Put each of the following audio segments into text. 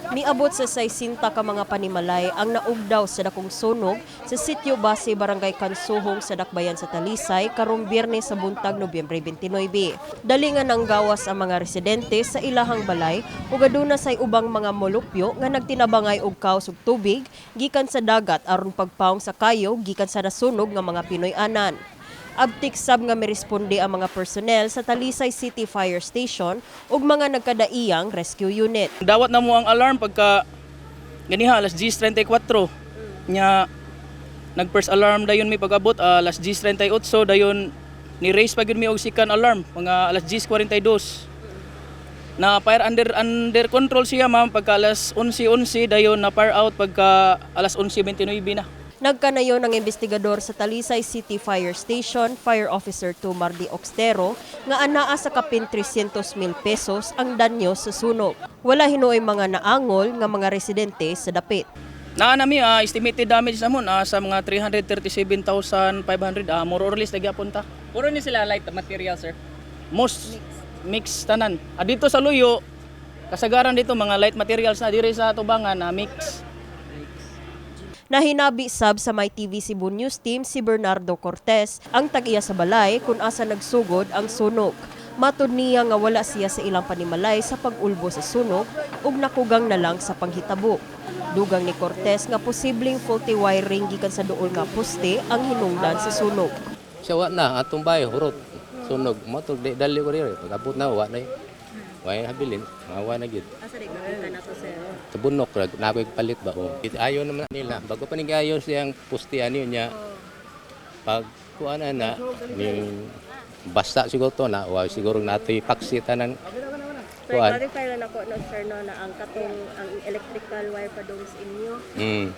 Niabot sa 60 ka mga panimalay ang naugdaw sa dakong sunog sa Sitio Base, Barangay Kansuhong sa Dakbayan sa Talisay karong Biyernes sa buntag, Nobyembre 29. Dali nga nanggawas ang mga residente sa ilahang balay ug aduna say ubang mga molupyo nga nagtinabangay og kaos ug tubig gikan sa dagat aron pagpaong sa kayo gikan sa nasunog nga mga Pinoy-anan. Abtik sab nga miresponde ang mga personnel sa Talisay City Fire Station ug mga nagkadaiyang rescue unit. Dawat na mo ang alarm pagka ganiha alas 10:34. Nya nag first alarm dayon mi pag-abot alas 10:38, dayon ni raise pa gyud mi og second alarm mga alas 10:42. Na fire under under control siya, ma'am, pagka alas 11:11, dayon na fire out pagka alas 11:29 na. Nagkanayon ang investigador sa Talisay City Fire Station, Fire Officer 2 Mardi Oxtero, nga anaa sa kapin 300 mil pesos ang danyo sa sunog. Wala hinuoy mga naangol nga mga residente sa dapit. Naa nami estimated damage namon sa mga 337,500, more or less nagyapon ta. Puro ni sila light material, sir. Most mix tanan. Dito sa Luyo, kasagaran dito mga light materials na, diri sa tubangan na mix. Nahinabi sab sa My TV Cebu News Team si Bernardo Cortez, ang tag-iya sa balay kung asa nagsugod ang sunog. Matud niya nga wala siya sa ilang panimalay sa pag-ulbo sa sunog ug nakugang na lang sa panghitabo. Dugang ni Cortez nga posibleng faulty wiring gikan sa duol nga poste ang hinungdan sa sunog. Siya wa na atong bay hurot sunog mo to di dali ko diri pag abot na wa na wa na habilin wa na gid. Asa di na to, sir? Sa bunok ra na ako'y palit ba o. Ayo naman nila bago pa ni ayo siyang puste ani niya pag kuan na ni basta siguro to na wa siguro natoy paksi tanan Sir, kuan. Clarify lang ako no, sir, no, na ang katong ang electrical wire pa dong sa inyo.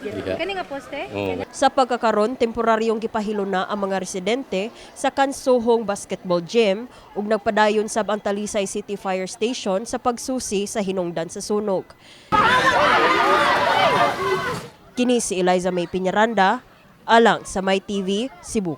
Diha. Kani nga poste? Oh. Sa pagkakaron, temporaryong gipahilo na ang mga residente sa Kansuhong Basketball Gym ug nagpadayon sab ang Talisay City Fire Station sa pagsusi sa hinungdan sa sunog. Kini si Eliza May Piñaranda, alang sa My TV, Cebu.